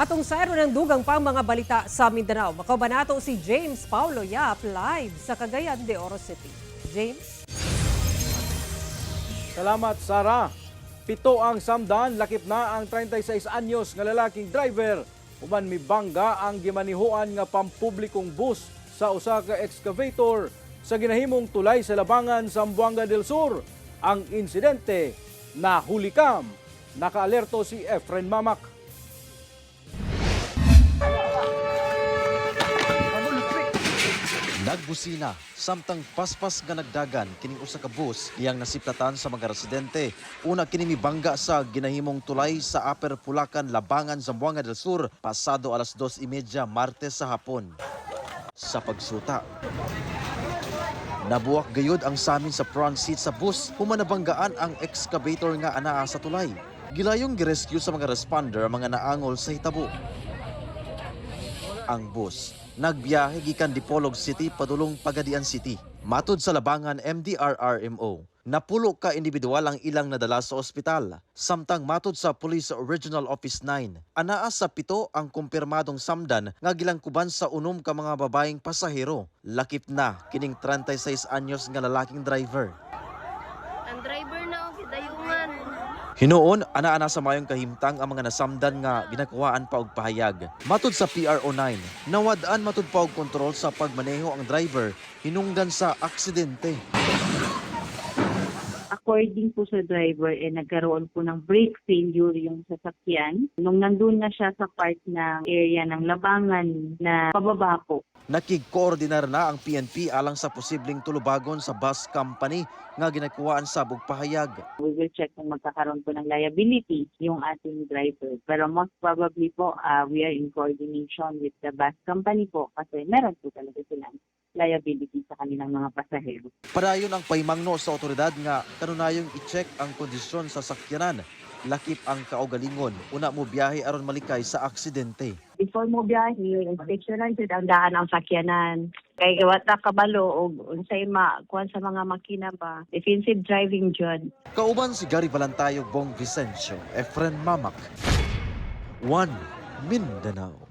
Atong sayro ng dugang pang mga balita sa Mindanao. Makauban nato si James Paulo Yap live sa Cagayan de Oro City. James? Salamat, Sara. 7 ang samdan, lakip na ang 36 anyos nga lalaking driver. Human mibangga ang gimanihuan nga pampublikong bus sa usa ka excavator sa ginahimong tulay sa Labangan, Zamboanga del Sur. Ang insidente nahulikam. Nakaalerto si Efren Mamak. Nagbusina samtang paspas nga nagdagan kining usa ka bus iyang nasiplatan sa mga residente. Una kini mibangga sa ginahimong tulay sa Upper Pulacan, Labangan, Zamboanga del Sur pasado alas 2:30 Martes sa hapon. Sa pagsuta, nabuwak gayud ang samin sa front seat sa bus human nabanggaan ang excavator nga anaa sa tulay. Gilayong girescue sa mga responder ang mga naangol sa hitabo. Ang bus nagbiyahe gikan Dipolog City padulong Pagadian City. Matud sa Labangan MDRRMO, 10 ka individual ang ilang nadala sa ospital. Samtang matud sa Police Regional Office 9, anaa sa 7 ang kumpirmadong samdan nga gilangkuban sa 6 ka mga babaeng pasahero. Lakip na kining 36 anyos nga lalaking driver. Ang driver na og gidayungan. Hinuon, ana-ana sa mayong kahimtang ang mga nasamdan nga ginakuhaan pa og pahayag. Matud sa PRO9, nawad-an matud pa og kontrol sa pagmaneho ang driver hinungdan sa aksidente. According po sa driver, eh, nagkaroon po ng brake failure yung sasakyan. Nung nandun na siya sa part ng area ng Labangan na pababa po. Nakigkoordinar na ang PNP alang sa posibleng tulubagon sa bus company nga ginakuhaan sa og pahayag. We will check kung magkakaroon po ng liability yung ating driver. Pero most probably po, we are in coordination with the bus company po kasi meron po talaga silang liability sa kanilang mga pasahero. Padayon ang paimangno sa otoridad nga kanunayong i-check ang kondisyon sa sakyanan. Lakip ang kaugalingon, una mo biyahe aron malikay sa aksidente. Before mo biyahe, inspeksyonan jud ang daan ang sakyanan. Kay wa ta kabalo og unsay ma kuan sa mga makina ba. Defensive driving jud. Kauban si Gary Balantayog, Bong Vicencio, Efren Mamak. 1 Mindanao.